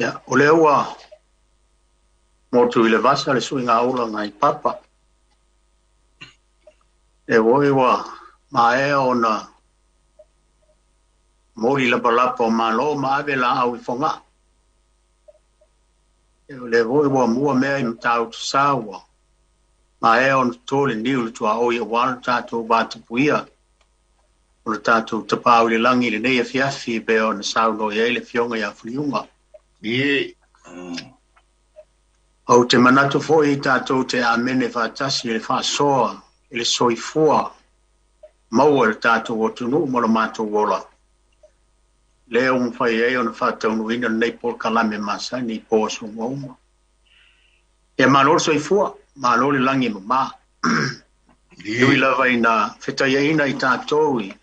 Ia, o lea ua motu i le vasa le suiga ola nai papa. E foi ua maea ona moli lapalapa o malo ma ave laau i Fogaa. O lea foi ua mua mea i Matautu-sa ua maea ona toto le niu i le tuaoi aua lo tatou vatapuia o le tatou Tapaau i le lagi i lenei afiafi e pei ona saunoa i ai le Afioga ia Filiuga. Ou te manatu foi tatou te amene faatasi i le faasoa i le soifua maua i le tatou atunuu ma lo matou ola. Lea ua mafai ai ona faataunuuina lenei polokalame masani i po aso uma. Ia malo le soifua, malo le lagi e mama. E ui lava ina fetaiaina i tatou i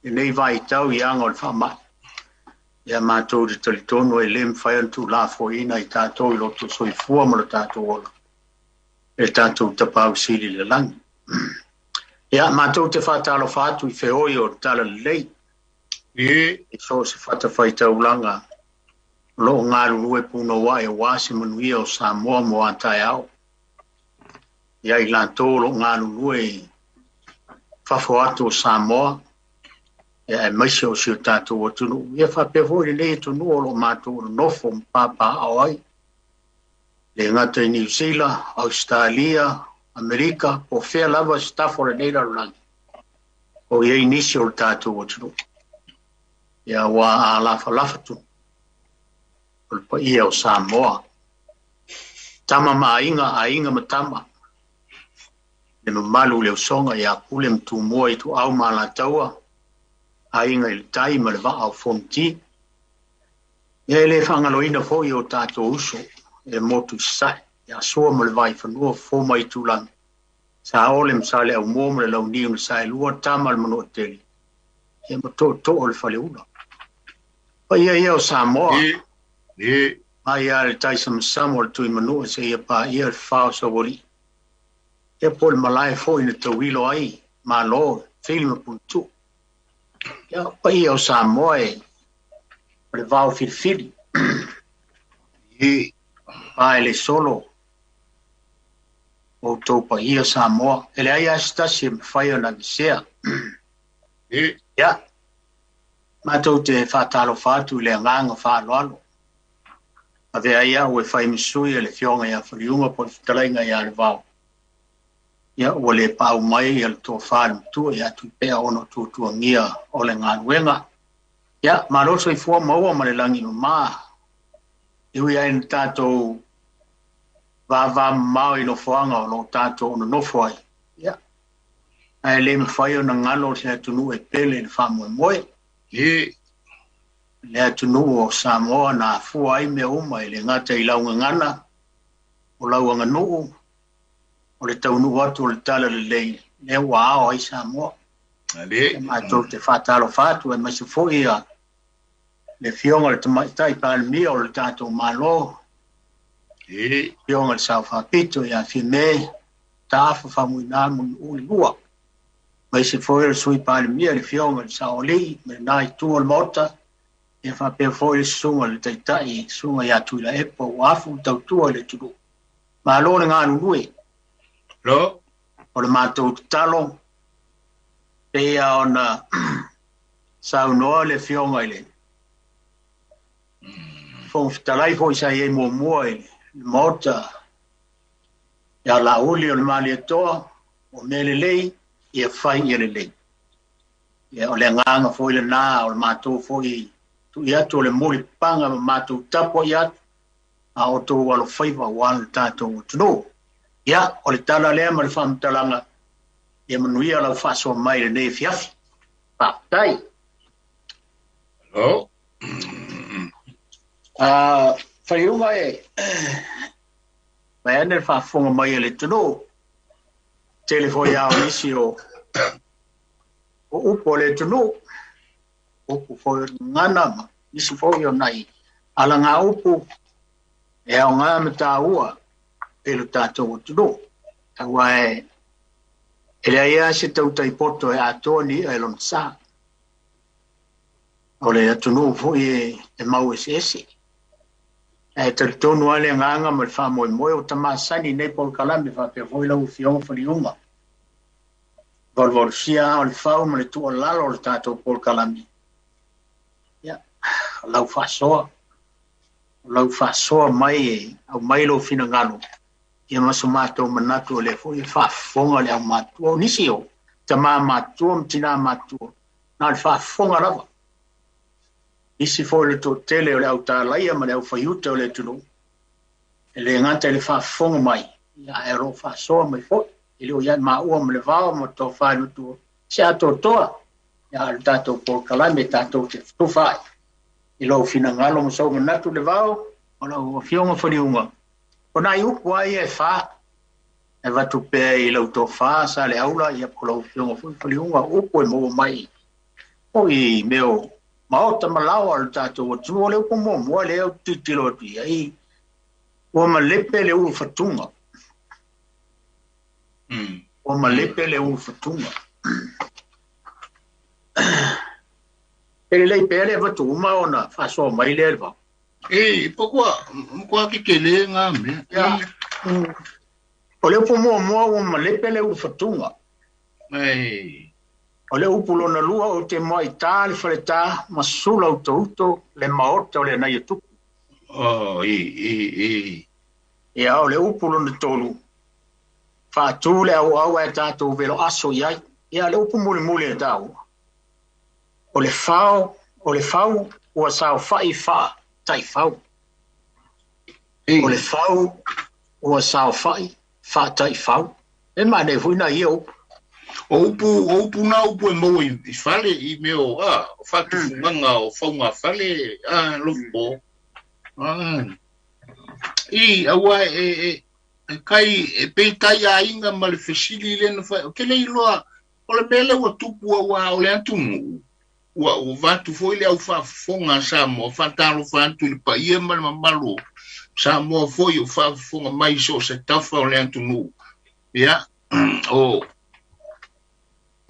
lenei vaitau i aga o le faamai. Ia matou te talitonu e le mafai ona tuulafoaiina i tatou i lo outou soifua ma lo tatou ola e le tatou Tapaau Sili i le lagi. Ia matou te faatalofa atu i feoi o le Talalelei i so o se fatafaitaulaga o lo o galulue punouai aua se manuia o Samoa mo a taeao. Ia i latou o lo o galulue i fafo atu o Samoa, ia aemaise o si o tatou atunuu. Ia faapea foi lenei atunuu o lo o matou nonofo ma papaaao ai. Le gata i Niu Sila, Ausetalia, Amerika, po o fea lava se tafa o lenei lalolagi, o i ai nisi o le tatou atunuu. Ia ua alafalafa tu o le paia o Samoa. Tama ma aiga, aiga ma tama. Le mamalu i le usoga ia Pule ma Tumua i Ituau ma Alataua, aiga i le tai ma le vaa o Fonoti. Ia e le faagaloina foi o tatou uso e motu i Sasae, ia Sua ma le Vaifanua, Fofo ma Aitulagi, Saole ma Saleaaumua ma le Launiu na Saelua, Tama a le Manuatele, ia ma Tootoo o le Faleula. Paia ia o Samoa, mai lava i le taisamasama o le Tuimanua seia paia le fafao o Saualii. Ia po o le malae foi na tauilo ai Malo, Fili ma Puletuu. Ia, o paia o Samoa e o le vao filifili. Pa e le solo o outou paia Samoa. E leai lava se tasi e mafai ona aveesea. Ia, matou te faatalofa atu i le agaga faaaloalo. Avea ai au e fai ma sui o le Afioga ia Faliuga po o le fetalaiga ia Levao. Ia, ua le paau mai le tofa i le matua ia Tuipea ona o tuatuagia o le galuega. Ia, malo le soifua maua ma le lagi mama. E ui ai na tatou vavamamao i nofoaga o lo o tatou nonofo ai. Ia, ae le mafai ona galo se atunuu e pele i le faamoemoe. Le atunuu o Samoa na afua ai mea uma e le gata i lau gagana, o lau aganuu, o le taunuu atu o le Talalelei, lea ua ao ai Samoa. E matou te faatalofa atu aemaise foi ia le Afioga i le Tamaitai Palemia o le tatou Malo, Afioga i le Sao Faapito ia Fiame Taafa Faumuina Mulimuliu Lua, aemaise foi o le Sui Palemia le Afioga i le Saoalii ma lena itu o le Maota, ia faapea foi le susuga i le Taitai, susuga ia Tuilaepa ua afu le tautua i le atunuu. Malo le galulue. O le matou tatalo, pei ona saunoa le Afioga i le Fofoga Fetalai foi sa i ai muamua i le Maota ia Laauli o le Malietoa, o mea lelei, ia fai ia lelei. Ia, o le agaga foi lena o le matou foi tui atu o le mulipapaga ma matou tapuai atu a outou alofaiva aua le tatou atunuu. Ia, o le tala lea ma le faamatalaga, ia manuia lau faasoa mai i lenei afiafi. Faafetai. Hello. Faliuga e vaeane le faafofoga mai a le atunuu. Tele foi lava o nisi o upu o le atunuu, upu foi o le gagana ma nisi foi o nai alagaupu e aoga ma taua i lo tatou atunuu. Aua e leai lava se tautai poto e atoa ni i'a i lona sa. O le atunuu foi e mau eseese. Ae talitonu lava le agaga ma le faamoemoe o tamasani nei polokalame faapea foi lau Afioga Faliuga. Valuvalusia aa o le fau ma le tuualalo o le tatou polokalame. Ia, o lau faasoa, o lau faasoa mai e aumai lou finagalo, ia ma so matou manatu o lea foi e faafofoga le aumatua. O nisi o tama matua ma tina matua, na o le faafofoga lava. Nisi foi o le toatele o le autalaia ma le aufaiuta o le atunuu, e le gata i le faafofoga mai, ia, ae o lo o faasoa mai foi. E le o ia maua ma le vao ma tofa i matua, se atoatoa, ia, o le tatou polokalame tatou te tufa ai i lou finagalo ma sou manatu le vao, o lau Afioga Faliuga, o nai upu lava ia e fa, e avatu pea i lau tofa Saleaula, ia po o lau Afioga foi Faliuga, upu e maua mai foi i mea o maota ma laoa o le tatou atunuu. O le upu muamua lea ou te tilotilo atu i ai, ua malepe le ulufatuga. Ua malepe le ulufatuga. E lelei pea le avatu uma ona faasoa mai lea le vao. E, po kua, kua ke kele ngā mea. Ia. O le upu muamua ua malepe le ulufatuga. Ei. O le upu lona lua ou te muaitā le faletā ma sula utouto le maota o le anaia tupu. Oh, i, i, i. Ia, o le upu lona tolu, faatū le auau ae tatou velo aso i ai. Ia, le upu mulimuli e taua, o le fao, o le fau ua saofa'i faataifau. Ei. O le fau ua saofa'i faataifau. E manaia foi nai ia upu. O upu na upu e maua i fale i mea o a, o faatufugaga o fauga fale a lofo. I aua e kai e pe tai aiga ma le fesili le na fai. O te le iloa o le mea lea ua tupu aua o le atunuu. Ua ua vatu foi le au faafofoga Samoa, faatalofa atu i le paia ma le mamalu Samoa foi o faafofoga mai so o se tafa o le atunuu. Ia, o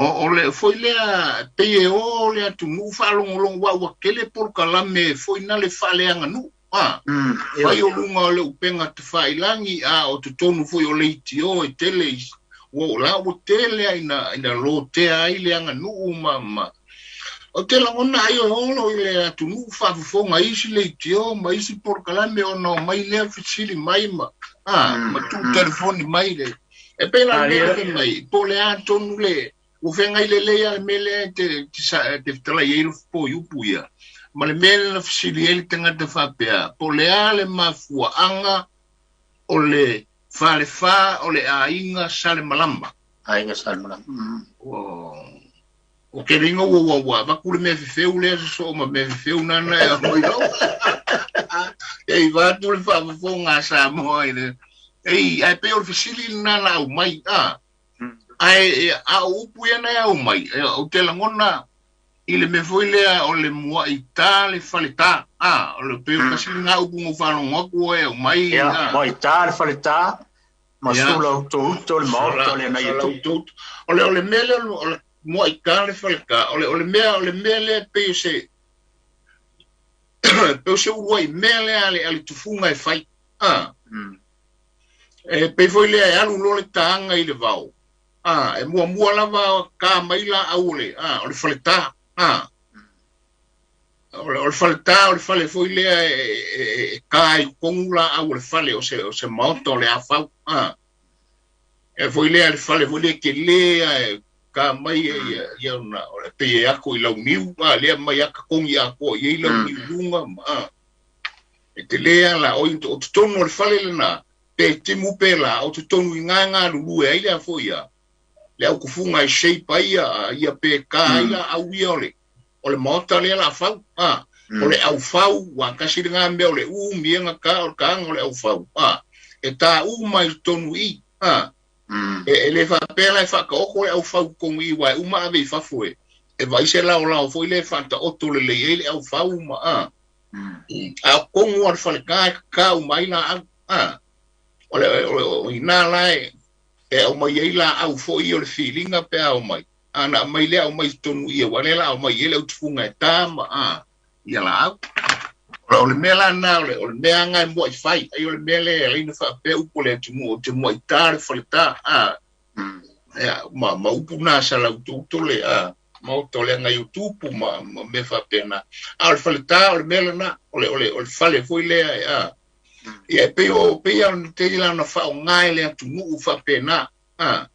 o le foi lea pei e o le atunuu faalogologo ua ua tele polokalame foi na le faaleaganuu. Fai o luga o le upega tafailagi a o totonu foi o leitio e tele ua la ua tele ai ina lotea ai le aganuu ma o te lagona ai o olo i le atunuu faafofoga isi leitio ma isi polokalame ona o mai lea fesili mai ma ma tuu telefoni mai le e pei la mea le mai po le a tonu le ua feagai lelei a le mea lea te te fetalai ai lofo i upu ia ma le mea lea na fesili ai le tagata faapea po le a le mafuaaga o le falefā o le aiga Salemalama. Aiga Salemalama. O ke ringa ua ua ua vaku le mea fefeu lea soso ma mea fefeu nana e mai lau. E vatu le faafofoga a Samoa i le ei ai pe o le fesili lena na au mai a. Ai a o upu ia na e au mai o te lagona i le mea foi lea o le muaitā le faletā. A o le pe o kasi ngā upu ngō whalongo aku e au mai. Ia, muaitā le faletā, ma sula utouto le maota o le anaia tupu. O le mea lea o le muaitā le faletā, o le mea lea pe o se pe o se uluai mea lea a le tufuga e fai. A e pe foi lea e alu lo le tānga i le vao. A e muamua lava ka mai la au o le o le faletā. A o le faletā o le fale foi lea e ka i kongu la au o le fale o se maota o le afau. A e foi lea le fale foi lea ke lea e ka mai ia ona o le pe e ako i launiu a lea mai aka kongi a ko i launiu lunga ma e te lea la o o totonu o le fale lena pe timu pe la o totonu i ngā ngā lulu e ai lea foi ia le au kufunga e shape ai ia pe ka ai la au ia o le maota lea la fau. A o le au fau wa kasi le ngā mea o le u mienga ka o le kaanga o le au fau. A e tā u mai tonu i. A e le whapela e whakaoko le au fau kongu i wai uma ave i fafo e e vaise lao lao foi le whanta oto le lei e le au fau ma a a kongu o le whale ka ka u mai la au a o le o ina la e au mai ei la au foi o le feelinga pe au mai ana mai le au mai tonu ia wale la au mai ele au tufunga e tā ma a ia la au. O le mea lana o le mea anga e mua i fai ai o le mea le leina faapea upu le atunuu o te mua i tā le faletā a ia ma upu na sa lau tutu le a ma o tole ngai utupu ma mea faapena a o le faletā o le mea lana o le fale foi lea a ia pe o pe ia te lana faoga e le atunuu faapena a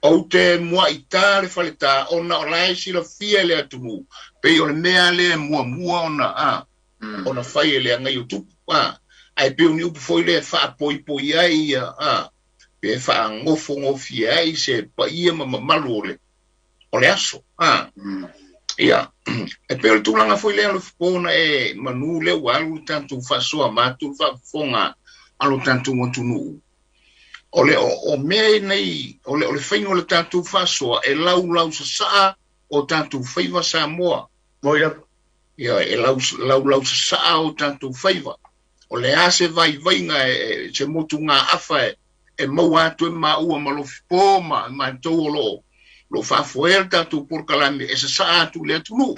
o te mua i tā le faletā ona o lae silafia le atunuu pe o le mea le muamua ona a ona fai e le angai o tupu a ai pe o ni upu foi le faapoipoi ai ia a pe faagofogofie ai se paia ma mamalu o le aso a ia e pe o le tulaga foi lea o le fopona e manu le ua alu le tatou faasoa matou faafofoga a lo tatou atunuu o le o mea nei o le faiga o le tatou faasoa e laulau sasaa o tatou faiva Samoa. Moi ia e laulau sasaa o tatou faiva o le a se vaivaiga e se motu ngā afa e maua atu e maua ma lofipo ma matou o lo faafoea le tatou polokalame e sasaa atu le atunuu.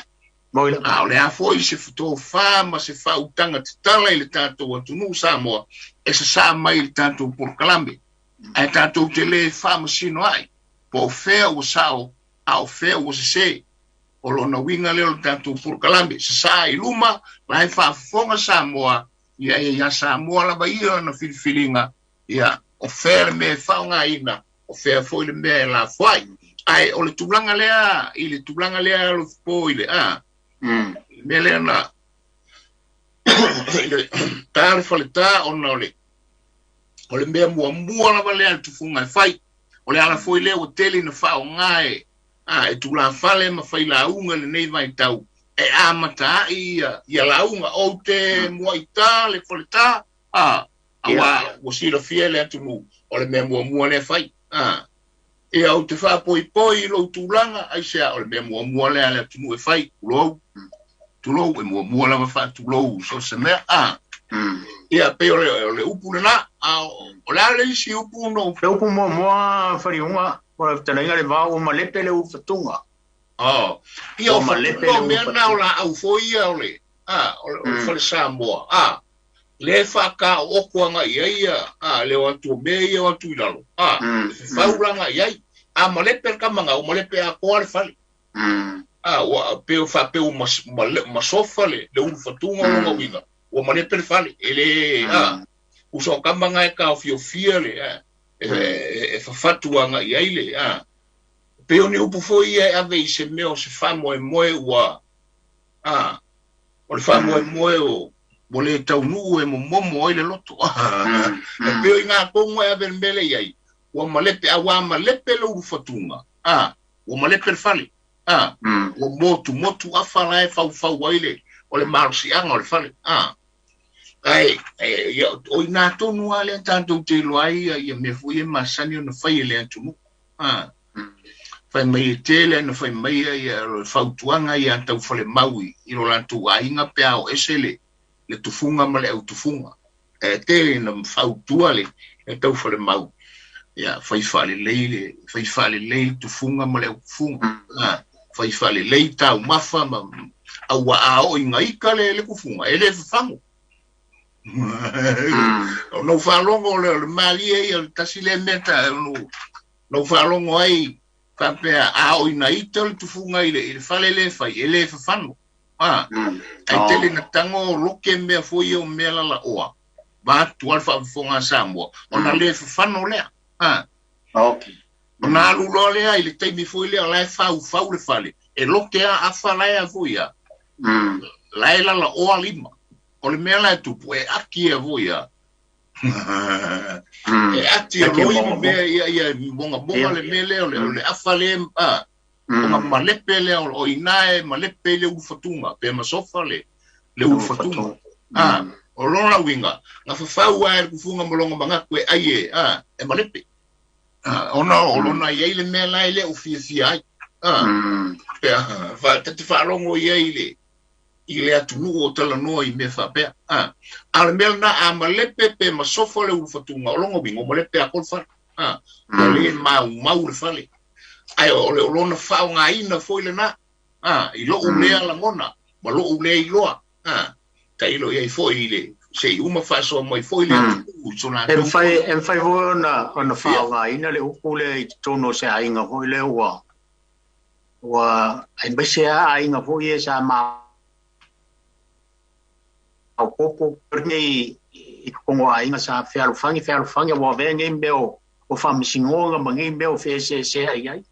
A o le a foi se tofā ma se faautaga tatala i le tatou atunuu Samoa e sasaa mai i le tatou polokalame ae tatou te lē faamasino ai po o fea ua sao a o fea ua sesē o lona uiga lea o le tatou polokalame sasaa i luma la e faafofoga Samoa ia e ia Samoa lava ia ona filifiliga ia o fea le mea e faaaogaina o fea foi le mea e lafoai ai o le tulaga lea i le tulaga lea lo po i le a mea lea na i le tā le faletā ona o le mea muamua lava lea le tufuga e fai o le ala foi lea ua tele na faaaoga e a e tulafale ma fai lauga lenei vaitau e amata ai ia lauga ou te mua i tā le faletā a aua ua silafia le atunuu o le mea muamua lea fai a ia ou te faapoipoi i lou tulaga ai se a o le mea muamua lea le atunuu e fai tulou tulou e muamua lava faatulou so se mea a ia pe o le upu lena a o le a le isi upu no le upu muamua faliuga o le fetalaiga le vao ua malepe le ulufatunga ia o malepe le mea na o laau foi ia o le a o le fale Samoa a le faakaooko agai ai ia a le o atu mea ia o atu i lalo a faulaga i ai a malepe le kamaga o malepe atoa le fale a ua pe o faapea masofa le ulufatunga o lona uiga ua malepe le fale e le a uso o kamaga e taofiofia le e fafatu agai ai le a pe o ni upu foi ia e ave i se mea o se faamoemoe ua a o le faamoemoe o ua le taunuu e momomo ai le loto e pe o i ngā kongo e ave le mele i ai ua malepe a ua malepe le ulufatunga a ua malepe le fale a ua motu motu afa la e faufau ai le o le malosiaga o le fale a ai ia o ina tonu a le tatou te iloa ai ia mea foi e masani ona fai e le atunuu a fai mai e tele na fai mai ia le fautuaga ia taufalemau i lo latou aiga pe a o ese le tufuga ma le autufuga e tele na fautua le taufalemau ia fai faalelei le fai faalelei le tufuga ma le autufuga a fai faalelei taumafa ma aua a oo i gaika le kufuga e lē fafago o nou faalogo o le malie ia o le tasi lea mea ta nou faalogo ai faapea a oo ina ita le tufuga i le fale lē fai e lē fafano a ai tele na tago loke mea foi o mea lalaoa vaatu a le faafofoga a Samoa ona lē fafano lea a ona alu loa lea i le taimi foi lea o la e faufau le fale e loke a afa la e a foi a la e lalaoa lima o le mea la e tupu e aki e foi a e ati e loi ma mea ia ia mogamoga le mea lea o le afa le a o malepe lea o ina e malepe le ulufatunga pe masofa le ulufatunga a o lona uiga na fafau ai le kufuga ma longa manatu e ai e a e malepe a ona o lona iai le mea la e le o fiafia ai a pe fa te faalogo ia i le atunuu o talanoa i mea faapea a a le mea lena a malepe pe masofa le ulufatunga o longa uiga o malepe a ko le fale a ua lē maumau le fale ai o le lona faaaogaina foi lena a i lou lea lagona ma lou lea iloa a Tailo i ai foi i le se i uma faasoa mai foi le atunuu i so E latou mafai foi. E mafai foi ona faaaogaina le upu lea i totonu o se aiga foi lea ua aemaise lava aiga foi ia sa maopoopo nei i totonu o aiga sa fealofani fealofani ua avea nei mea o faamasinoga ma nei mea o feeseeseai ai.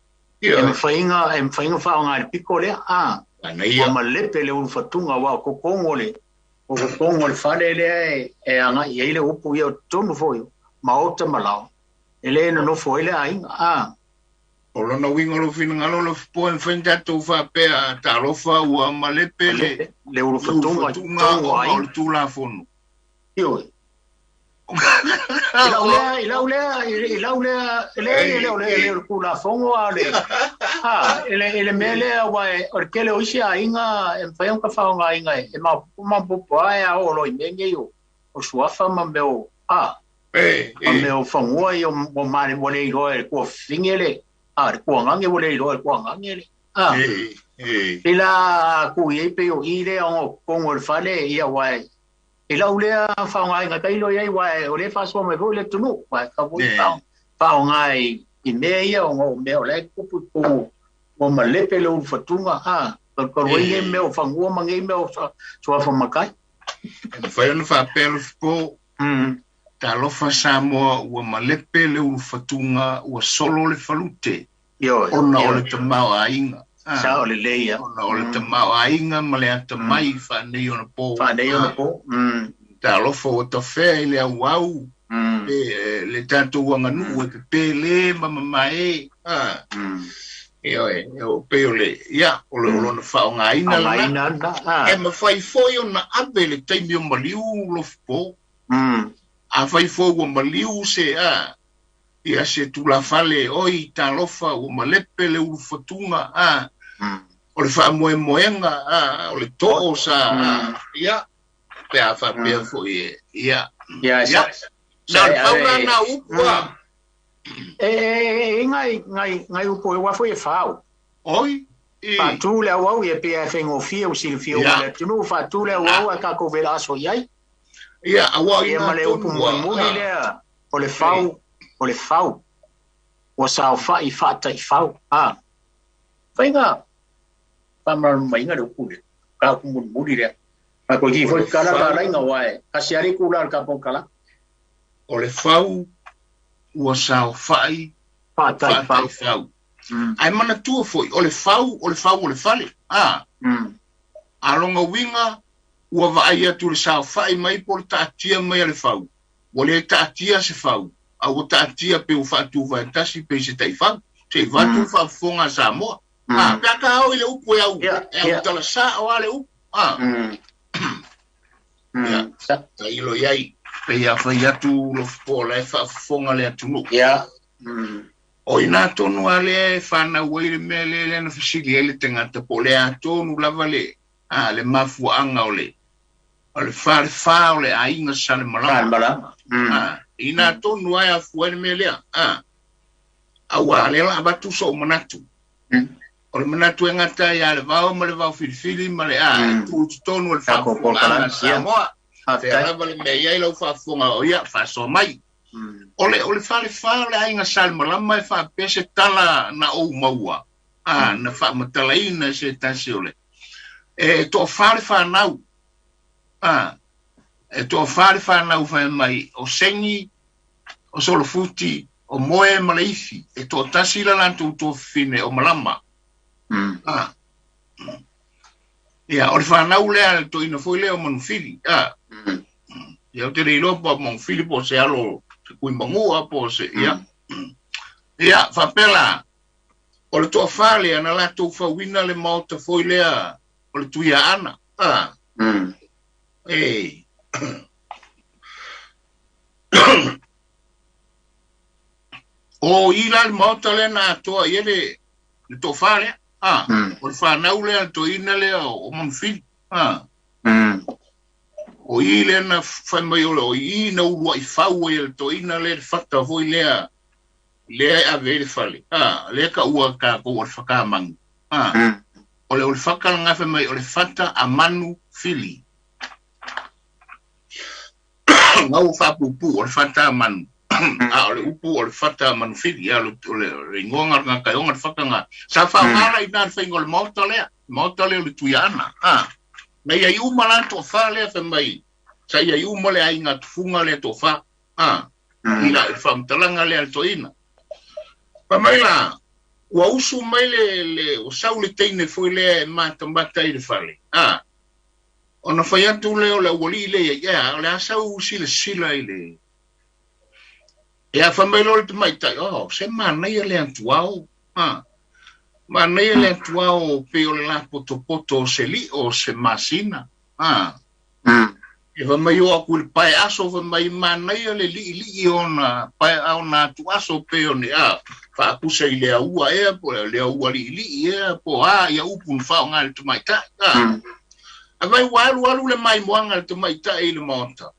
E mafai ona faaaoga i le pito lea ua Manaia. Malepe le ulufatuga aua o totonu o le o totonu o le fale lea e agai i ai le upu ia o totonu foi o maota ma lao e le nonofo ai le aiga. O lona uiga o lou finagalo Lofipoa e mafai ona tatou faapea talofa ua malepe le Malepe le ulufatuga i ulufatuga totonu o ona o aiga. le Tulafono. Ioe. I lau lea, i lau lea, i lau lea, e leai, e le o le, e le o le Tulafono a o le, i le mea lea, aua o le tele o isi aiga e mafai ona faaaogaina e maopoopo maopoopo lava e a oo loa i mea nei o suafa ma mea o, ma mea o fanua ia ua male ua le iloa e le tuafafine le, le tuagage ua le iloa e le tuagage le, i la tu i ai pei o i lea ona o totonu o le fale ia aua i lau lea faaaogaina tailo i ai aua o lea e faasoa mai foi le atunuu aua e tatau foi faaaoga i mea ia ona o mea o la e tupu i totonu ua malepe le ulufatuga talu ai nei mea o fanua ma nei mea o suafa matai. E mafai ona faapea Lofipo, talofa Samoa ua malepe le ulufatuga ua solo le falute Ioe. Ona o le tamaoaiga. Sao lelei ia. Ona o le tamaoaiga ma le atamai faaneionapo. Faaneionapo. Talofa ua tafea i le auau le tatou aganuu e pepē ma mamae. Ioe, o pei o le ia o le o lona faaaogaina lena. Faaaogaina lena. E mafai foi ona ave le taimi o maliu Lofipo. Afai foi ua maliu se ia se tulafale oi talofa ua malepe le ulufatuga o le faamoemoega o le too sa ia pe a faapea foi e ia Ia ia sa na o le pau la na upu a E ngai upu e ua foi e fau. Oi i Faatu le auau ia pe e faigofie ua silafia uma e le atunuu faatu le auau ae tatou vela aso i ai. Ia aua Ia ina ma le upu tonu ua mulimuli lea o le fau o le fau ua saofa'i faataifau. Faiga faamalamalamaina le upu lea. Ka upu mulimuli lea. A koe ki O foi le kala fau talaiga aua e kasi lava le itula o le tatou tala. O le fau ua saofa'i Faataifau. Faataifau. Ae manatua foi o le fau o le fau o le fale. A lona uiga ua vaai atu le saofa'i mai po o le taatia mai a le fau. Ua le taatia se fau, a ua taatia pe ua faatuvaetasi pe i se taifau. Se i vaeatu le faafofoga a Samoa. Pe a ka oo i le upu e au e au talasā o a le upu. Ia, tailo i ai. Pei a fai atu Lofipo o la e faafofoga le atunuu. O ina tonu lava lea e fanau ai le mea lea lea na fesili ai le tagata po o le a tonu lava le le mafuaaga o le falefa o le aiga Salemalama. Salemalama. Ina tonu lava e afua ai le mea lea. Aua lea o le a avatu sou manatu. O le manatu e gata ia le vao ma le vao filifili ma le e tuu i totonu o le Tatou faafofoga polokalame. a Samoa. Fea lava le mea i ai lau faafofoga o ia faasoa mai. O le falefa o le aiga Salemalama e faapea se tala na ou maua na faamatalaina e se tasi o le e toafa le fanau e toafa le fanau fai mai o Segi o Solofuti o Moe ma le Ifi e toatasi la latou tuafafine o Malama. Ia o le fanau lea le toeaina foi lea o Manufili. Ia ou te le iloa po o Manufili po o se alo se Tuimagua po o se ia. Ia faapea la o le toafa lea na latou fauina le maota foi lea o le Tuiaana. E o i la le maota lea na atoa i ai le toafa lea. O le fanau lea le toeaina lea o Manufili. O i lea na fai mai o le o i na uluai fau ai e le toeaina lea le fata foi lea lea e ave ai le fale. Lea taua tatou o le whakamanu. O le fata lena fai mai o le fata a manu fili. Gau faapuupuu o le fata manu, a o le upu o le fata manufili, a o le igoa o le gataioga le fata sa faaaoga la i ina le faiga o le maota lea, maota lea o le Tuiaana. Na iai uma la toafa lea fai mai, sa iai uma le aiga tufuga lea toafa, i la faamatalaga lea le toeaina. Fai mai la, ua usu mai le ua sau le teine foi lea e matamata i le fale, ona fai atu lea o le aualii lea ia, o le a sau silasila i le ia fai mai loa le tamaitai, oh, se manaia le atuao, manaia le atuao pei o le lapotopoto o se lio o se masina, E fai mai o aku i le pae aso, fai mai manaia le li'ili'i ona pae ona atu aso pei o ni faapusa i le aua ea po le aua li'ili'i ea po a ia upu na faaaoga i le tamaitai. A vai ua alu alu le maimoaga le tamaitai i le maota.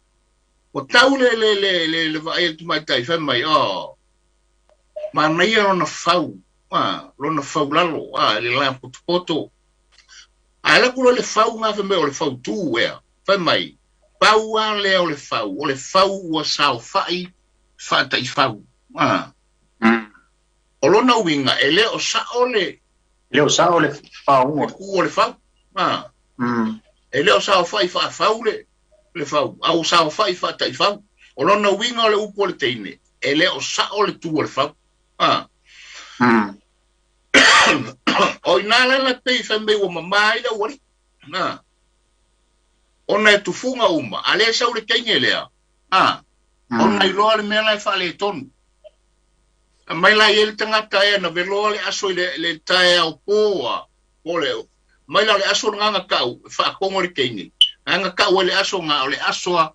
Ua tau le le le le le vaai le tamaitai fai mai, oh, manaia lona fau, lona faulalo, le lapotopoto. Ae alu atu loa le fau gā fai mai o le fautū ea. Fai mai, pau lava lea o le fau ua saofa'i faataifau. O lona uiga, e le o sa'o le le o sa'o le faauga. Le tu o le fau. E le o saofa'i faafau le fau, a ua saofa'i faataifau. O lona uiga o le upu o le teine, e le o sa'o le tu o le fau. O ina la la pei fai mai ua mamā ai le aualii. Ona e tufuga uma, a le sau le teine lea, ona iloa le mea la e faaletonu. Mai la i ai le tagata ea na veloa le aso i le taeao po, po le, mai la o le aso nganga kau, faakogo le teine. Nganga kau e le aso ngā, o le aso a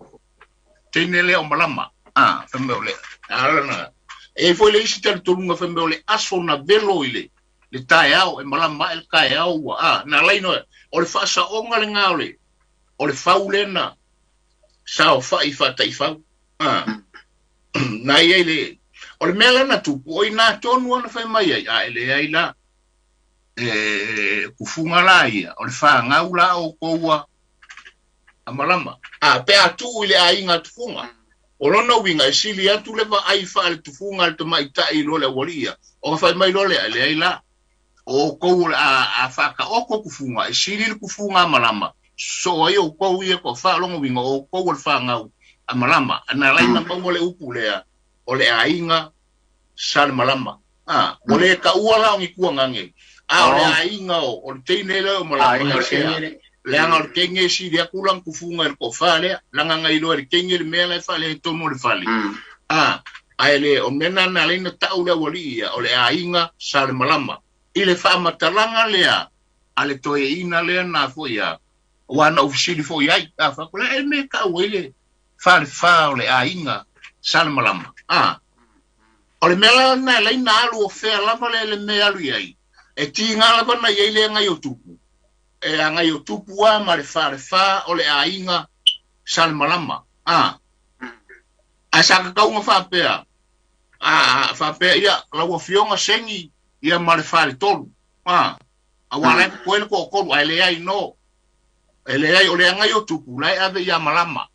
teine lea o malama. Fai mai o le, alana. E foi le isi talitonuga fai mai o le aso na velo i le taeao, e malama e le taeao ua, na laina o le faasaoga le ngā o le fau lena saofa'i faataifau. Na ia i le, o le mea lana tupu, o ina tonu ana fai mai ai, e leai la, e kufuga la ia, o le whāngau la o koua a malama. Pe a tuu i le aiga tufuga. O lona uiga e sili atu le vaai faale tufuga le tamaitai i lo le aualii ia. O fai mai lo lea, e leai la, o kou a whaakaoko kufuga, e sili le kufuga a malama. So ai o kou ia ko whaalonga uiga, o kou o le whāngau a malama. Na laina maua le upu lea, o le aiga sa le malama. O le ka ua la o ni kuangange. O le aiga o le teine lea o malama. Le anga o le kenge si le aku lang kufunga le kofa lea. Langa ngai loa le kenge le mea le fale tono le fale. Ae le o mena na leina tau le aualii ia, o le aiga sa le malama. I le faamatalaga lea, a le toeaina lea na foi ia, ua na ufisili foi ai. Whakule, e me kau ai le fale wha o le aiga sa le malama. O le mea la na leina alu o fea lava le le mea alu iai. E ti ngā lava na iai le ngai o tupu. E a ngai o tupu a ma le fale wha o le aiga sa le malama. A sa kakaunga whapea. Whapea ia, lau afioga sengi ia ma le fale tolu. A wala e koe le ko kolu, a le ai no. E le ai o le ngai o tupu, lai ave ia malama.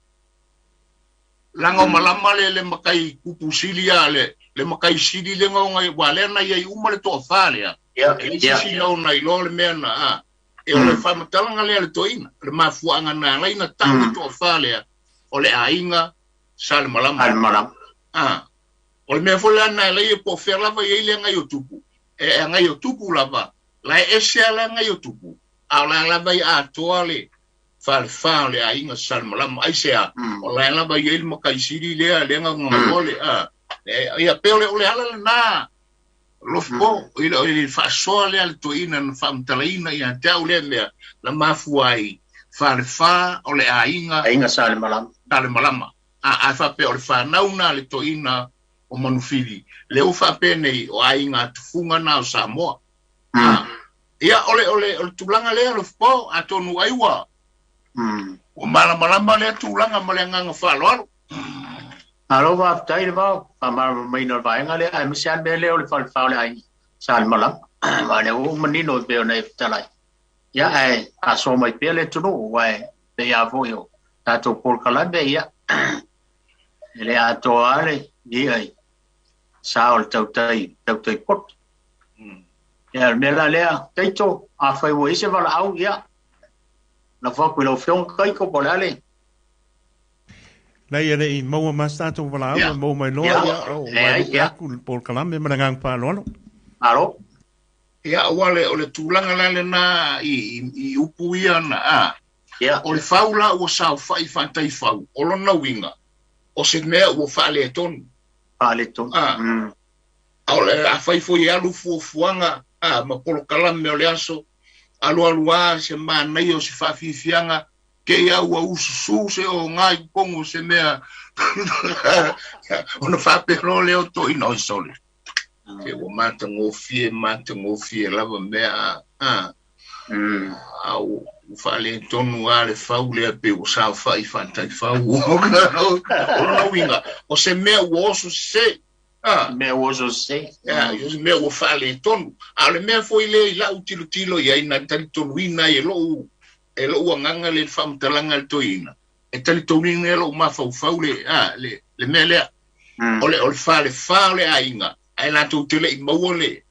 Langa o malama le makai kupu silia, le makai sili le ngonga, wa le na iai uma le toa whalea. E le sisi lau na iloa le mea na, E o le whamatalanga lea le toina, le mafuanga na laina tau le toa whalea, o le aiga sa le malama. Le malama. O le mea foi la na lei e po fea lava iai le ngai o tupu. E ngai o tupu lava, la e ese ala ngai o tupu. A o la lava i atoa le fale wha o le aiga sa le malama. Ai se a, o la lava iai le makaisiri lea, le nga ngā le, Ia pe o le ala le nā, lofo, i le whaasoa lea le toeaina na whaamatalaina ia te au lea mea, na mafua ai fale wha o le aiga Aiga sa le malama. Sa le malama. A whapea o le whānauna le toeaina o Manufili. Le u whapea nei o aiga tufunga na o Samoa. Ia o le tulaga lea lofo, a tonu ai ua. O malamalama lea tulaga ma le agaga faaaloalo. Alo whāptai le vao, whamarama mai na vaenga lea, ai misi ane lea o le whalewha o le aiga sa le malama. Wa le o manino i peo nei talai. Ia ai, a so mai pea le tunu, wai pe ia foi o tātou polokalame ia. E le atoa le ia i sa o le tautai poto. Ia le mea la lea, Taito, afai ua i se valaau, ia, na whaku i lau fionga kaiko po le ale. Nei e lei maua ma sa tātou valaau, e maua mai loa, ia, o mai lupe aku po le kalame ma le ngang whaaloalo. Alo. Ia, ua le, o le tūlanga la le nā i upu ia na, a. Ia. O le fau la ua sao whai whantai fau, o lona winga, o se mea ua whaale tonu. Whaale tonu. A. A o le a whai fo i alu fuafuaga, a, ma polokalame o le aso, alu alu a se mānai o se whaafifianga, ke ia ua ususu se o ngai pongo se mea ona whapero leo to ina oi sole. Ke ua mata ngofie lava mea a au whaale tonu a le fau lea pe ua sao whai whantai fau. O lona winga, o se mea ua oso se. Mea ua oso se. Ia, o se mea ua whaale tonu. A le mea foi lea i lau tilo tilo ia ina tali tonu ina i lou e lou anganga le whamtalanga le toina. E tali tonu ina e lou mawhaufau le, le mea lea. O le whaale wha le ainga. Ai la tau tele i maua le.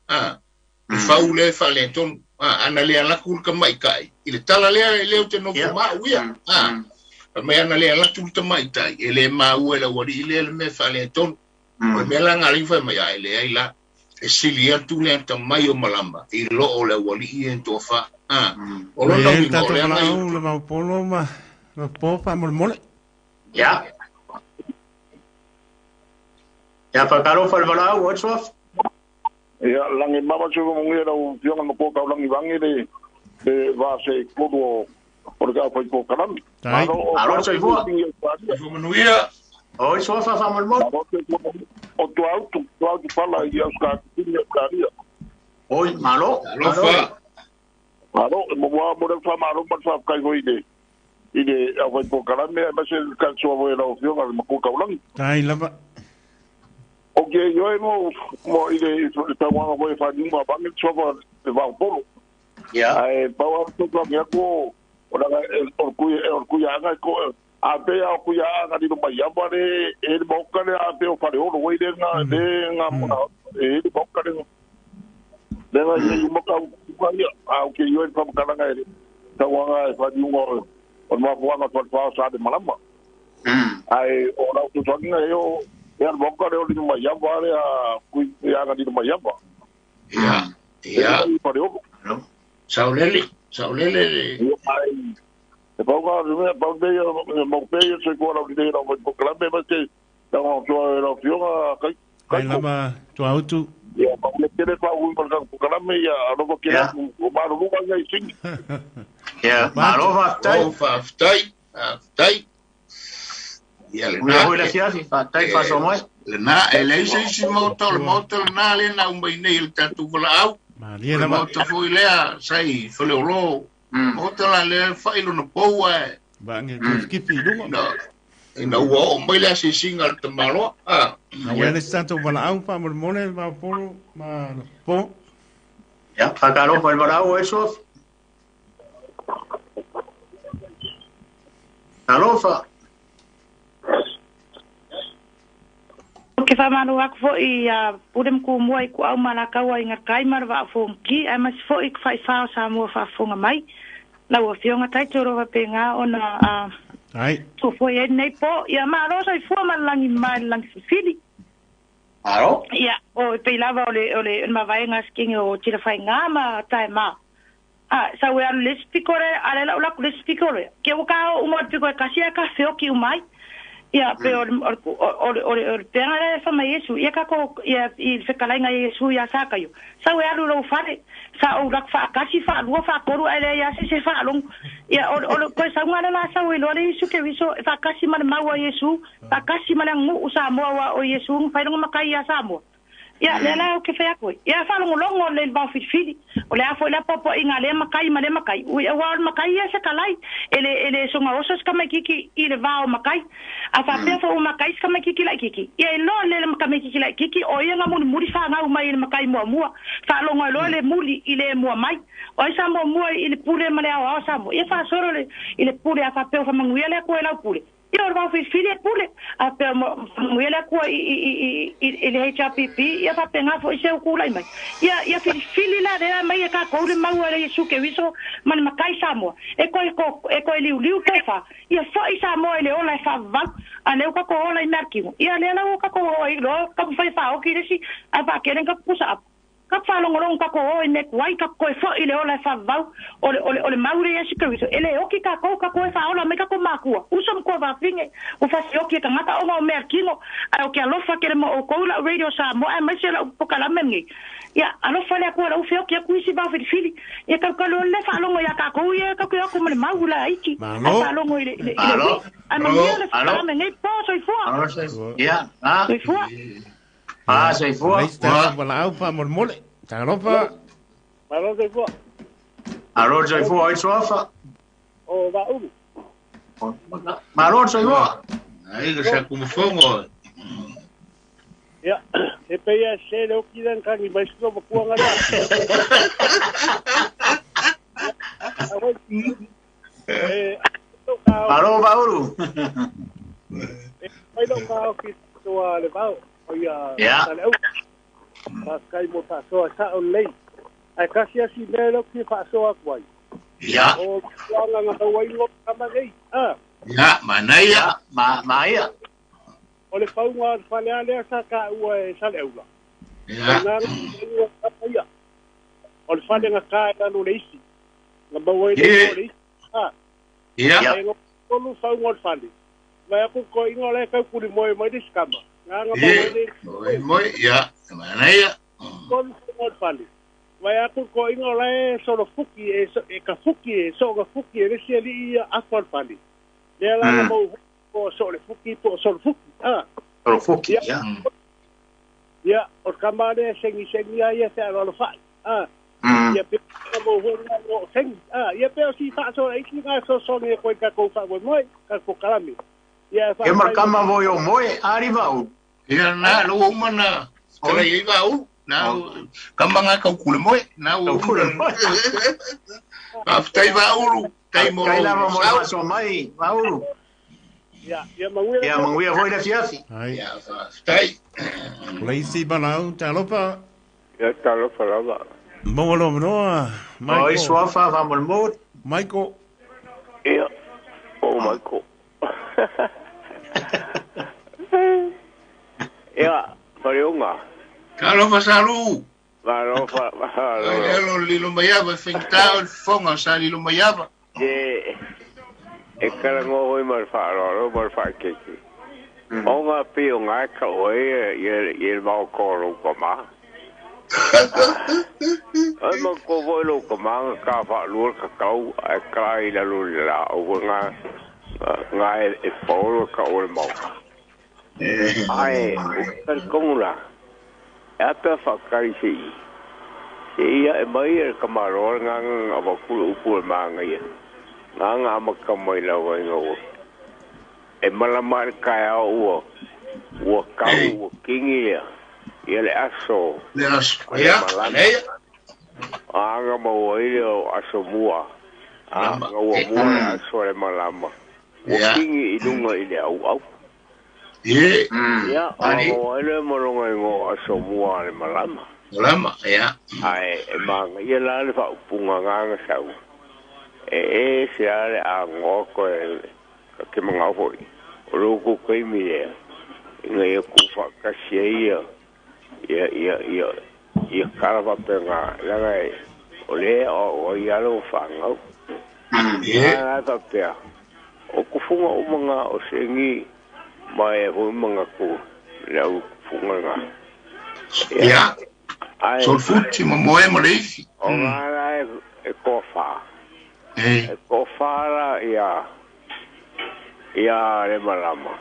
Le whau le whaale tonu. Ana le alaku le kamaitai. I le tala lea e leo te nofo mau ia. Mai ana le alaku le kamaitai. E le maua e la wari i le le mea whaale tonu. O le mea la ngā ringa whai mai ai le ai la. E sili atu le ata mai o malama. I lo o le wari i e toa wha. O lona winga o le anga i utu. Le maupolo ma pōpa mo le mole. Ia. Ia whakaro whalwalau, o soaf? Ia, langi mama tsuka mungia rau fionga ma kua kau langi vangi le vā se koru o le kau whai pō karami. Aro soifua. Soifua manuia. Oi soafa whamolmol. O tua autu pala i au skakini au skaria. Oi, malo. Alofa. Malo, mo mua mo rau wha maro ma wha kai hoi le i le au whai pō karami ai mase katsua voi rau fionga ma kua kau langi. Tai lava. O ke ioi mo i le tauanga voi whanunga vangi tsofa le vaupolo. Ia. Ai pau au tō ngi aku o la o kuia anga ko a pe au kuia anga ni mai amba le e le moka le a pe o whare oro wei le nga mona e le moka le le nga i moka u ia a o ke ioi whamukaranga e tauanga e whanunga o mafuanga whalwhao sa de malama. Ai o rau tō e o ia moka le o ni mai amba le a kui anga ni mai amba. Ia. Ia. Saulele. E pauka le pau nei mo pe se ko ra ni ra mo klame ma te ta o to ra fionga kai kai lava to autu. Ia pa le tele pa u pa klame ia ro ko ke o ma ro ka ngai sing. Ia malo fa tai. Tai. Ia le na. Ua fiafi fa tai fa so mai. Le na e le se si mo to le mo to na le na umbai nei le tatu vala au. Maria la mo to foi lea sai fole olo. Mo to la le fa ilo no poua. Bangi kipi lunga. Ina ua o mai le se singa le tamalo. Na ua le tatu vala au pa mo mole ma polo ma po. Ia fa karo fa vala au eso. Alofa. Ke whamanu aku fo i pure mku mua i ku au malakaua i ngā kaimara wa afongi, ai mas fo i whai whao sa mua whaafonga mai. La ua fionga taito roa pe ngā ona tu fo i nei po, ia marosa i fua malangi mai langi fifili. Aro? Ia, o pe lava o le mavaenga skingi o tira whai ngā ma tae mā. Sa ue alu lesi pikore, ale lau laku lesi pikore. Ke waka o umar pikore kasia ka whioki umai. Ia pe o le peanga le whama Yesu, ia kako ia i whekalainga Yesu ia sakayo. Sa ue alu lau whare, sa o lak whaakasi, whaalua, whaakoru, aile ia se se whaalongu. Ia o le koe saunga le la sa ue loa le Yesu ke viso, whaakasi mana maua Yesu, whaakasi mana ngu sa moa o Yesu, whailonga makai ia sa moa. Ia le la o ke whea koe. Ia whalongo longo le vau whiwhiri. O le afo le popo i ngā le makai ma le makai. Ui ua o le makai ia se kalai. E le songa oso se kamai kiki i le vao makai. A whapea fo o makai se kamai kiki lai kiki. Ia e loa le makai kiki lai kiki. O ia ngā muli muri whangau mai i le makai mua mua. Whalongo loa le muli i le mua mai. O ai sa mua mua i le pule ma le ao ao sa mua. Ia whasoro le i le pule a whapea o whamanguia le koe lau pule. Ia o le vaofilifili e pule a pea manuia le Atua i le HRPP ia faapena fo'i se utula'i mai ia ia filifili la lea mai e tatou le mau a le Iesu Keriso ma le matai Samoa e toe e toe liuliu tofa ia fo'i Samoa i le ola e faavavalu a lea ua tatou ola i mea a le tino ia lea la ua tatou o ai loa taumafai e faaoti le isi ae faatele ni tatou pusa apu Ka faalogologo tatou o i mea tuai, tatou toe fo'i i le ola e faavavau, o le, o le, o le mau lea Iesu Keriso, e le oti tatou, tatou e faaola mai tatou matua, uso ma tuafafine, ua fasioti e tagata ona o mea a le tino, ae ou te alofa tele ma outou i lau Radio Samoa aemaise lau polokalame lenei. Ia, alofa le Atua lau feoti atu isi vao filifili, ia talukalu ole le faalogo ia tatou ia tatou te o atu ma le mau laiti, ae faalogo i le, i le, i le uiga. Ae manuia le polokalame lenei po, soifua. Ia, Soifua. Ah, soifua. Leai se tatou valaau faamolemole. Talofa. Malo soifua. Alo soifua oi suafa. O Vaulu. Malo soifua. Ai ka sa kumafongo. Ia, e pei e se le oki le kangi mai sino makua ngara. Malo Vaulu. E mai lo ka oki tua le vao. O ia Ia. sa le au. Faafetai mo faasoa sa'o lelei. Ae kasi asi mea lea ou te fia faasoa atu ai. Ia. O mafuaaga na maua ai loa tama nei. A. Ia, manaia. Ia, ma maia. O le pauga o le fale lava lea sa taua e Saleaula. O Ia. ina na maua ai tama ia. O le fale na ta i lalo o le isi. Na maua ai le igoa o le isi. A. Ia. Ae na tolu fauga o le fale. Vaai atu le toeaina o la e taukulimoe mai le isi tama. Na na maua ai le Moe moe, ia, manaia. tolu fauga o le fale. Vaai atu le toeaina o la e solofuki e kafuki e soogafuki e le isi alii ia afa o le fale. Lea la na maua foi po o soolefuki po o solofuki. A. Solofuki, Ia. ia. Ia, o le tama lea e segisegi lava ia fealoalofai. A. Ia pe na maua foi lena igoa o segi. A. Ia pe o si faasoa isi na fesoasoani e koe i tatou faamoemoe, tatou polokalame. Ia e E faafetai mo markama voi o moe, ari vau. Ia na lo uma na kala i va u na kama nga kau kule moe na u Kau kule moe. Faafetai Vaulu, tai mo Kai lava mo le sau. maso mai, Vaulu. Ia, ia manuia le Ia, manuia foi le afiafi. Ai. Ia, faafetai. O le isi valaau, talofa. Ia talofa lava. Maua lou avanoa, Oi Michael. suafa faamolemole. Michael. Ia, o Michael. Ia, Faleoga. Talofa Salu. Malo fa, malo. Ai lo lilo maiava faigata o le fofoga o sa lilo maiava. E, e kala ngo hoi ma le faaaloalo ma le faakeiki. O ngā pi o ngā ka oe i i le mau ko lo ka ma. Ai ma ko voi lo ka ma nga ka whaalua ka kau ai ka i lalo le la o ngā ngā e paolo ka o le mau. Ai, o kari kongu la. E apea whakari se i. Se ia e mai e ka maloa ngā ngā wakulu upu e maanga ia. Ngā ngā amaka mai la wa inga ua. E malama le kai au ua. Ua kau, ua kingi lea. Ia le aso. Le aso. O le Ia, malama. leia. Anga maua i le o aso mua. Malama. Anga ua mua le aso le malama. Ua Ia. kingi i lunga i le au au. Ie. Ia, Ani. anga maua i le malonga i ngō aso mua le malama. Malama, ia. Ai, e maanga ia la le whaupunga nganga sau. E e se a le a ngō koe ka ke mangau hoi. O loko koe mi lea. Inga ia ku whakasia ia. Ia, ia, ia, ia karawa pe ngā. Langa e, o le o o ia lo whangau. Ie. Ngā ngā pea. O kufunga o manga o sengi mai e hui manga ku. Le au kufunga ngā. Ia. Ai, Solfuti ma moe ma le ifi. o ngā la e, e kōwhā. E. E kōwhā la ia, ia le malama.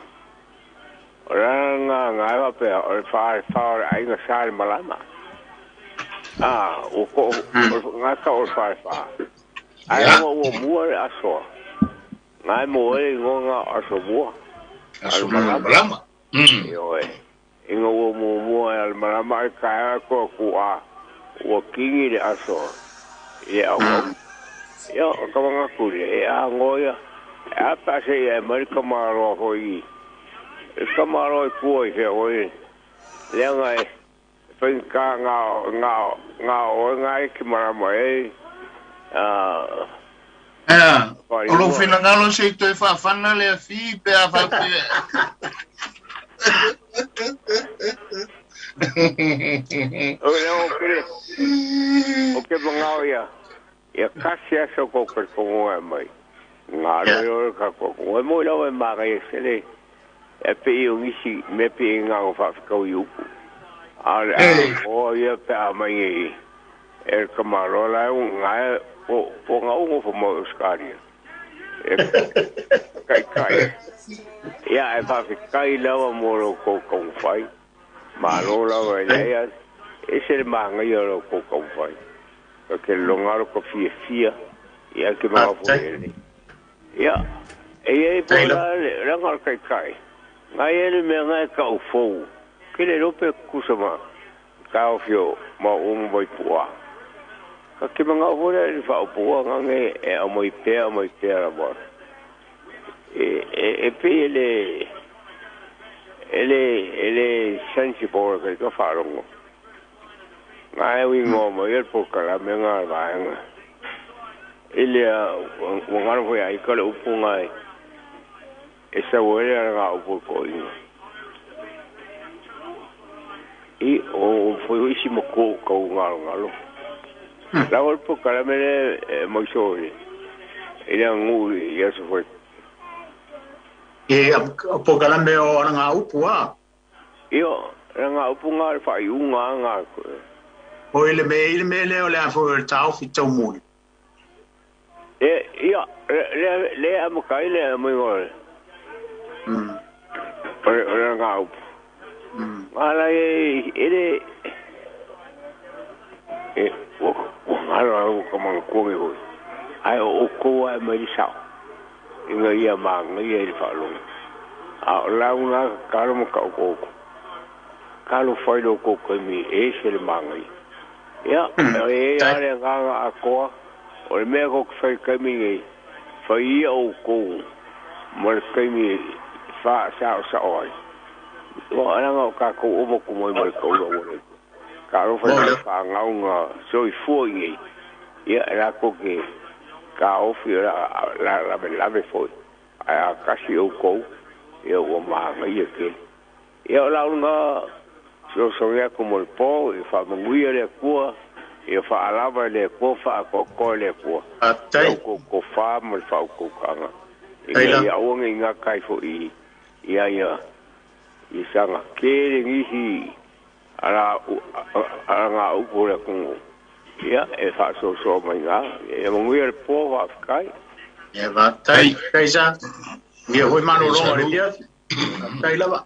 O la ngā ngā e wapea, o le whā le whā o le ainga sa le malama. Ah, o ko, o ngā ka o le whā le whā. Ai Ia. ua ua mua le asoa. Ngā e mo e ngō ngā aso mua. Aso malama. Malama. Ioe. Inga ua mua mua e al malama e kai a koa ku a. Ua kingi le asoa. I le au au. Ia, o ka wanga kuri, e a ngoia. A pa se e mai ka maro hoi. E ka maro i pua i fea hoi. Lea ngai whain ka ngā ngā ngā o ngā e ki marama e. Ea, o lou finagalo se i toe faafana le afi pe a faapea. O le o kere, o ke mangao ia, ia kasi aso ko ke kongo e mai. Ngā ro ro ka ko ko. E mo lau e maga e sele, e pe i o ngisi, me pe i ngā o whawhikau i upu. A le a o ia pe a mai e e ka maro la e ngā o o ngā ungo fo mo Australia. E kai kai. Ia e whawhikai lawa mo ro ko kau whai. Malo lawa e lea, e se le maanga ia ro ko kau whai. Ka ke longaro ko fia fia, ia ke mga fo e le. Ia, e ia e po la le ngā kai kai. Ngai e le mea ngai ka u fou. Ke le lope kusama ka o fio ma umu mai pua. Ka ke mga o le le wha pua ngange e a mai pea mai pea la wa. E pe e le e le sensible ka ka wharongo. Ngai wi ngoma i po kala me ngā vaenga. Ile a wangaro hoi ai ka le upu ngai. E sa wele a ngā upu ko inga. I o foi isi mo ko ka ngalo ngalo. La o po kala me le mo so ni. Ile ngu ia so foi. E po kala me o ngā upu a. Io ngā upu ngā whai u ngā ngā. O ile me le o le a fo tau fi tau muli. E ia le le a mo kai le mo ngol. O ngā upu. Ala e ele e o ngalo o ka mang ko hoi. Ai o ko ai mai sao. Inga ia manga ia i whalonga. A o lau ngā karo mo ka o koko. Kalo whailo ko koe mi e se le manga ia. Ia, e ale ngā ngā akoa. O le mea ko whai kaimi ngai. Whai ia o kou. Mo le kaimi wha sao sao ai. O ana ka ko o mo ko mo mo ko o le. Ka ro fa fa ngaunga so i fu i. Ia la ko ke ka o fi la la la la la fo. A ka si o ko ia o ma ngai ke. Ia la nga so so ia ko mo po e fa mo le kua e fa alava le ko fa ko ko le kua. A tai ko ko fa mo fa ko ka nga. Ia o ngai nga kai fo i ia ia i sanga kere ngihi ala ala ngā upu le kungu. Ia, e wha mai ngā. E manguia le pō wha whikai. Ia va tai, kaisa. Ia hoi manu ronga le pia. Tai lava.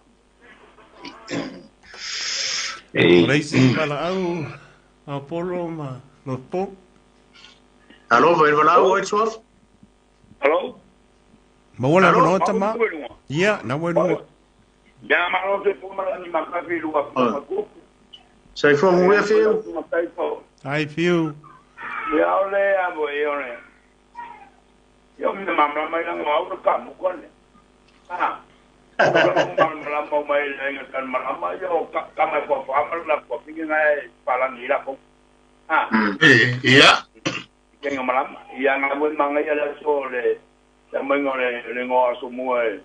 O reisi wala au, Apollo ma Lopo. Alo, vai wala au oi tuaf. Alo? Maua la tama. Ia, na wai. Ya malo se fuma ni makafi lua pa. Sai fo mu e fiu. Ai fiu. Ya ole a bo e ole. Yo me mamla mai la ngau ka mu ko ne. Ah. Mamla mo mai le nga kan mamla yo ka mai ko fa ma la ko pingi ngai pala ni la ko. Ah. Eh, ya. Ke nga mamla ya nga mo manga ya la so le ya mai ngore le ngo aso mu e.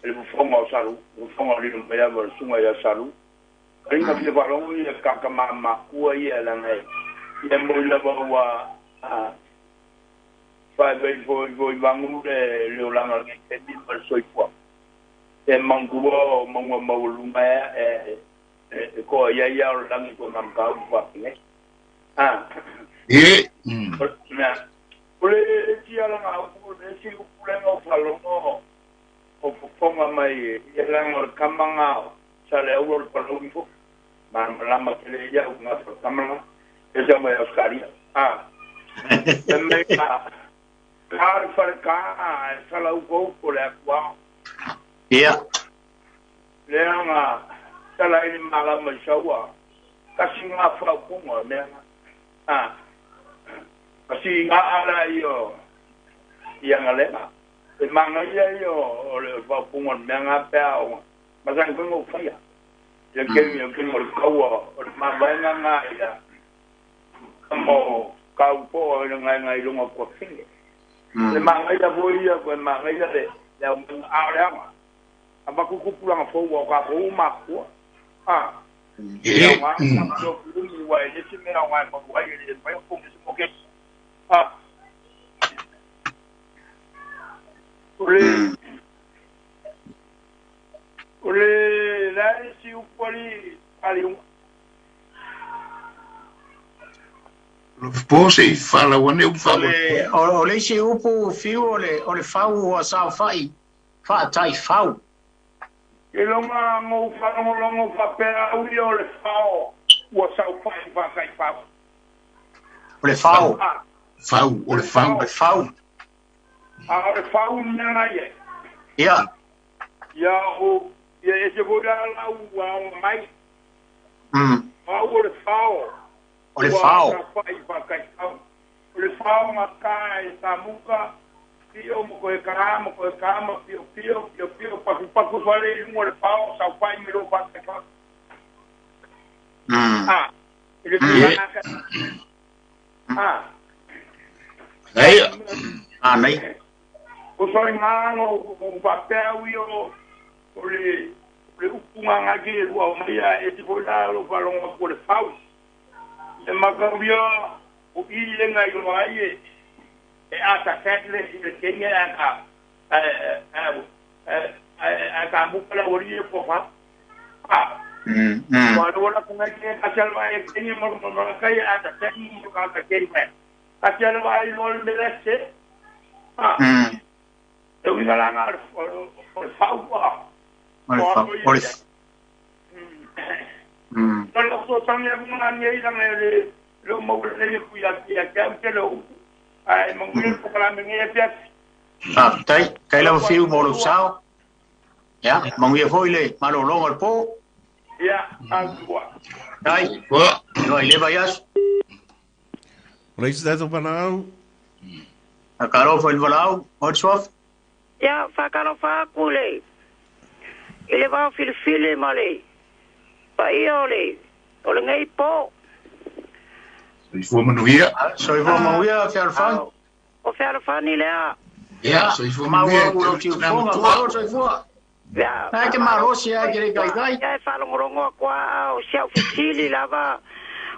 Le fonga o salu, le fonga li me ya mo sunga ya salu. Karinga fia wharongo ia kaka mama kua ia la ngai. Ia mo la wa a fa ve vo vo vangu le le olanga ngai ke mi ma soi fua. E mangua mangua maulunga e e ko ia ia o langi ko nam ka u pa ne. Ah. E. Na. Ole ti ala nga u le si u le ngo wharongo. O fonga mai ia langa o kamanga sa le au o le fo ma lama ke le ia nga fa kamanga e sa mai Australia ah e me ka ka fa ka sa la u ko ko le kwa ia le nga sa la i mala mai sa wa ka si nga fa ko ngo me ah ka si nga ala io ia nga le E mangaia ia o le faaupuga o le mea ga pe a o masani foi gou faia. Ia kemi o kemi o le kaua o le mavaega ga ia mo kau po o le ngai ngai lunga ko finge. Le mangaia foi ia ko mangaia le le au a le anga. Ava kukupulanga fou o ka ko makua. Ah. Ia nga ma ko mi wa e se mea o ngai ma wa i le mai ko se mo ke. Ah. O le la si upali ali Po se i whala wane u O le o le isi upu fiu o le fau ua saofai faatai fau. Ke longa ngo whalongolongo whapea au ia o le fao ua saofai whakai fau. O le fao. Fau, o le fau. O le fau. A o le fau mea ngai e. Ia. Ia o ia e se voi la lau ua o mai. Au o le fao. O le fao. Ua saofai whakai fau. O le fao ngā ka e samuka. Pio mo koe ka, mo koe ka, mo pio pio, pio pio, paku paku whare i runga le fao, saofai me ro whakai fau. Ah, i le tulaga ka. Ah. Nei. Ah, nei. O soi ngā o whapea ui o le upu ngā ngā ki e rua o mai a e te foi la o whalonga ko le fau. E makauria o i lenga i roa ai e e ata setle i le kenge a ka a ka muka la ori e pofa. Ah. Wa lo la kunga ke ka chalwa e kenge mo mo ka i ata setle mo ka ka kenge. Ka chalwa i lo le se. Ah. E uiga la nga o le fau a. O le fau. O le. No lo so tangi a kunga ni i langa le lo mo le le ku ya ya ka ke lo. Ai manguia ko kala me ngai pia. Ah, tai, kai lava fiu mo lo sao. Ya, manguia foi le malolonga le po. Ya, a tua. Tai. Wa. No i le vaiaso. O le isi tatou valaau. A kalo foi le valaau, o le suafa. Ia whakalofa aku le. I le vao filifili ma le. Paia o le. O le ngei po. Soifua manuia. Soifua manuia, Fealofani. O Fealofani lea. Ia, soifua manuia. Maua ulo tiufoga, malo soifua. Ia. Ai ke malosi ai ke le kaikai. Ia e whalongolongo a kua o siau fisili lava.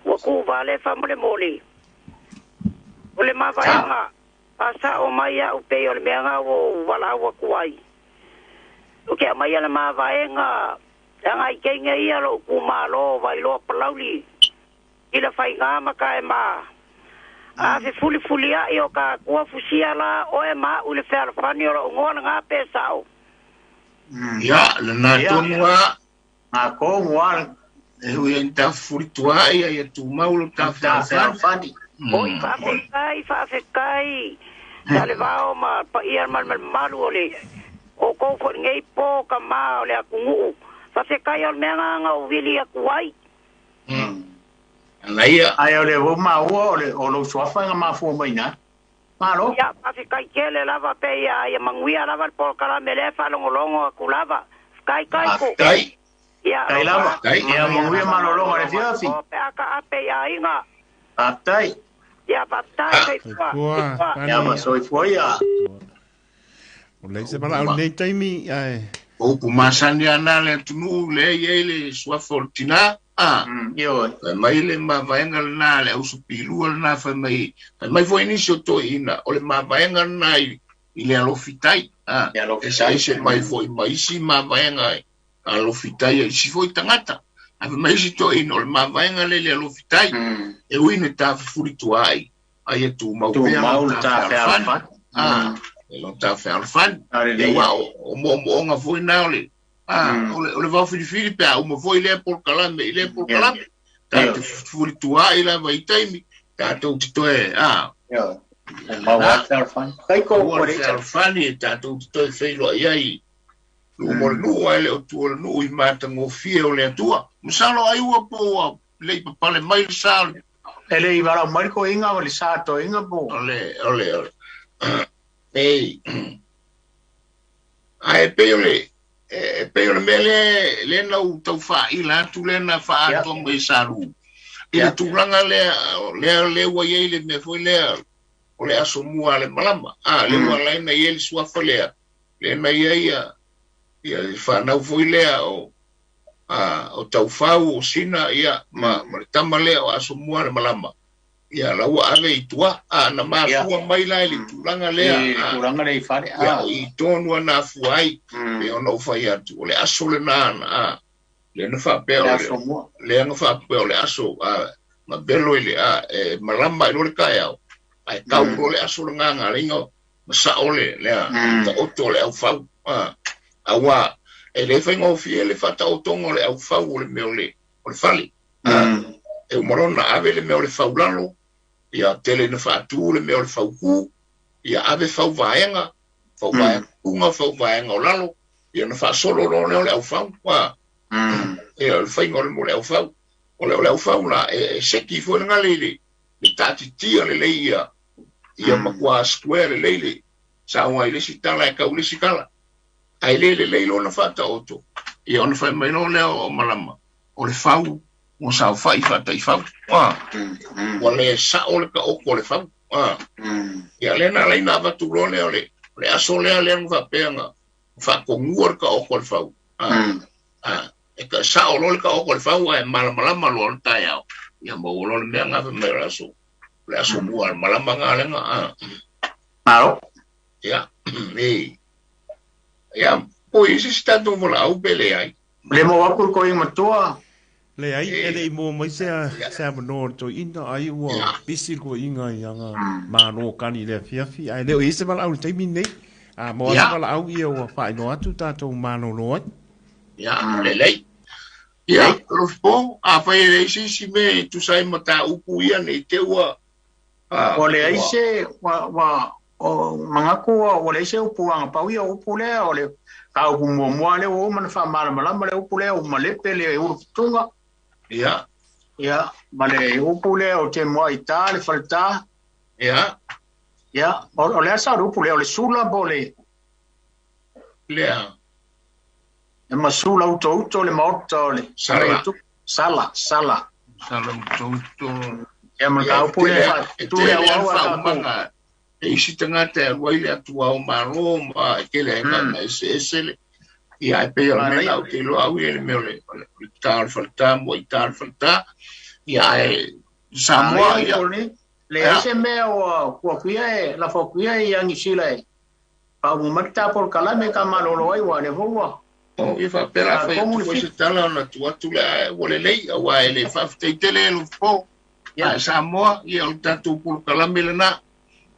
Ua ku vale whamole moli. O le mavaenga. Asa o mai au pe o le mea ngā o wala ua kuai. O ke mai le mavaenga. Anga i keinga ia lo ku malo vai loa palauli. I le whai ngā maka e mā. A fe fuli fuli a i o ka kua fusia la o e mā u le whealofani o lo ungoa na ngā pēsao. Ia, le nā tonu a. Ngā kōngu a. E hui e ta fuli tua ia ia tūmau lo ta whealofani. Oi, whaafekai, whaafekai. Ta le vao ma pa ia mal mal malu o le. O kou fo ngei po ka mā o le akunguu. Whaafekai o le mea ngā ngā o wili aku ai. Alaia. Ai o le o maua o le o lo suafa nga mafua mai na. Malo. Ia, whaafekai kele lava pe ia ia manguia lava le polokala me le whalongolongo aku lava. Kai kai ko. Kai. Ia. Kai lava. Ia manguia malolongo le fiafi. O pe aka ape ia inga. Aptai. Ia patai soifua. Ia ma soifua ia. O le isi valaau nei taimi ai. O ku masani ana le atunuu le ia i le suafa o le tinā. Ah. Io. Fai mai le mavaenga lena le ausupilua lena fai mai foi nisi o toeina o le mavaenga lena i le alofitai. Ah. E se mai foi mai isi mavaenga alofitai a isi foi tagata. A fai mai isi toeina o le mavaenga le le alofitai. E ui ne ta fuli tuai. Ai e tumau pea lo ta fealofani. Ah. E lo ta fealofani. E ua o mo'omo'oga foi na o le Ah, o le vao filifili pe a uma foi lea polokalame i lea polokalame. Ta te fuli tuai lava i taimi. Tatou te toe, ah. Io. Maua fealofani. Kai ko o le fealofani e tatou te toe feiloai ai. Mo le nuu ai le o tua le nuu i matagofie o le Atua. Masalo ai ua po ua le i papale mai le sa. E le i varau mai ko inga o le sa to inga po. O le. Ei. Ae pei o le e pei o le mea lea lea na ou tau faaila atu lea na faaatoa mai Salu. I le tulaga lea lea lea ua i ai le mea foi lea o le aso mua le malama. A lea ua ala ai ona i ai le suafa lea lea na i ai ia ia le fanau foi lea o a o Taufau o Sina ia ma ma le tama lea o aso mua le malama. Ia la ua ave i tua a na mafua mai la i le tulaga lea I le tulaga lea i fale ia i tonu ana afua ai pe ona ou fai atu o le aso lena na a lea na faapea o le lea na faapea o le aso a mavelo i le a e malama ai loa le taeao ae tau loa le aso lena na ala ai ona sao le lea taoto o le aufau a aua e le faigofie le faataotoga o le aufau o le mea o le o le fale. E uma loa ona ave le mea o le faulalo, ia tele ina faatu le mea o le fauku, ia ave fau vaega, fau vaega luga, fau vaega o lalo, ia ona faasolo loa lea o le aufau. Ia o le faiga o le mea o le aufau. O le aufau la, e seki foi le gale i le taatitia lelei ia, ia matua square lelei le sao ai le isi tala e tau i le isi tala. Ae le lelei lona faataoto, ia ona fai mai loa lea o Malama, o le fau ua saofai faataifau. Ua le sao le taoto o le fau. Ia lea na ala ai ona avatu loa lea o le aso lea lea na faapea na faatonua le taoto o le fau. E sao loa le taoto o le fau ae malamalama loa le taeao. Ia maua loa le mea na fai mai o le aso mua le malama na lena. Malo. Ia, e. Ia, po i se si tatou valaau pe leai. Le maua atu le toeaina matua. Leai, e le i maua mai se se avanoa o le toeaina, ai ua busy le toeaina i ana malo kani i le afiafi, ae le o i ai se valaau i le taimi lenei. A maua se valaau ia ua faailoa atu tatou malolo ai. Ia, lelei. Ia, Alofipo, afai e leai se isi mea e tusa ai ma mataupu ia nei te ua Ua leai se, ua, ua, o manatu ua leai se upu agapau ia o upu lea, o le mataupu muamua lea ua uma ona faamalamalama le upu lea, ua malepe le uluputuga. Ia. Ia, ma le upu lea o te moa i ta le faleta. Ia. Ia, o le a sa o le upu lea, o le sula po o le... Lea. E masula utouto le maota o le... Sala. Sala, sala. Sala utouto. Ia ma le mataupu lea e tele a le faaumaga e isi tagata e alu ai le atuao malo ma e tele ai na eseese le ia e pei o le mea lena ou te iloa au ia le mea o le ta o le faleta mua i ta o le faleta ia ae Samoa ia leai se mea ua tua atu ia e lafo atu ia i Anisila e faauma mai le ta polokalame ka malolo ai ua lea foi ua O ia faapea la fai atu foi se tala ona tuu atu lea ua lelei aua e le faafetai tele e Lofopo. Ae Samoa, ia o le tatou polokalame lena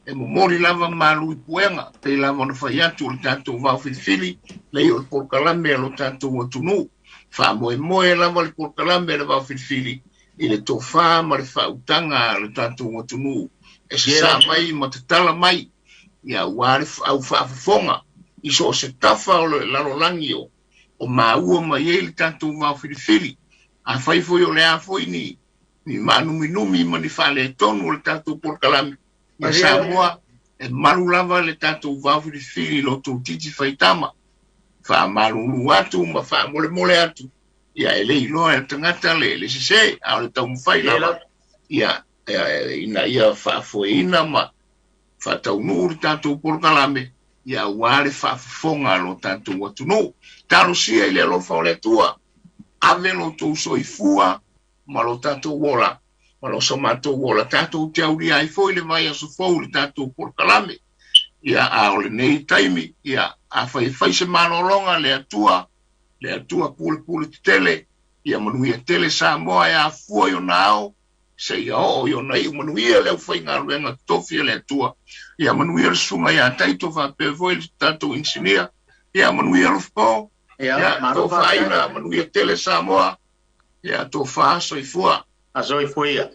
e momoli lava malu i puega, pei lava ona fai atu o le tatou vao filifili, lei o le polokalame a lo tatou atunuu. Faamoemoe lava le polokalame a le vao filifili i le tofa ma le faautaga a lo tatou atunuu e sasā mai ma tatala mai, ia aua le au faafofoga i so o se tafa o le lalolagi o maua mai ai le tatou vao filifili. Afai foi o le a foi ni ni maanuminumi ma ni faaletonu o le tatou polokalame ia Samoa, e malu lava le tatou vao filifili i lo outou titi faitama. Faamalulu atu ma faamolemole atu, ia e le iloa e le tagata le sese, a o le taumafai lava ia ina ia faafoeina ma faataunuu le tatou polokalame, ia aua le faafofoga a lo tatou atunuu. Talosia i le alofa o le Atua, ave lo outou soifua ma lo tatou ola, ma lo so matou ola, tatou te aulia ai foi le vaiaso fou i le tatou polokalame. Ia, a o lenei taimi, ia, afai e fai se malologa, le Atua, le Atua pulepule tetele, ia manuia tele Samoa e afua i ona ao, seia oo i ona iu manuia le aufaigaluega totofi a le Atua. Ia manuia le susuga ia Taito faapea foi le tatou inisinia. Ia manuia Lofopo. Ia, Ia tofaina, manuia tele Samoa. Ia tofa soifua. A soifua ia.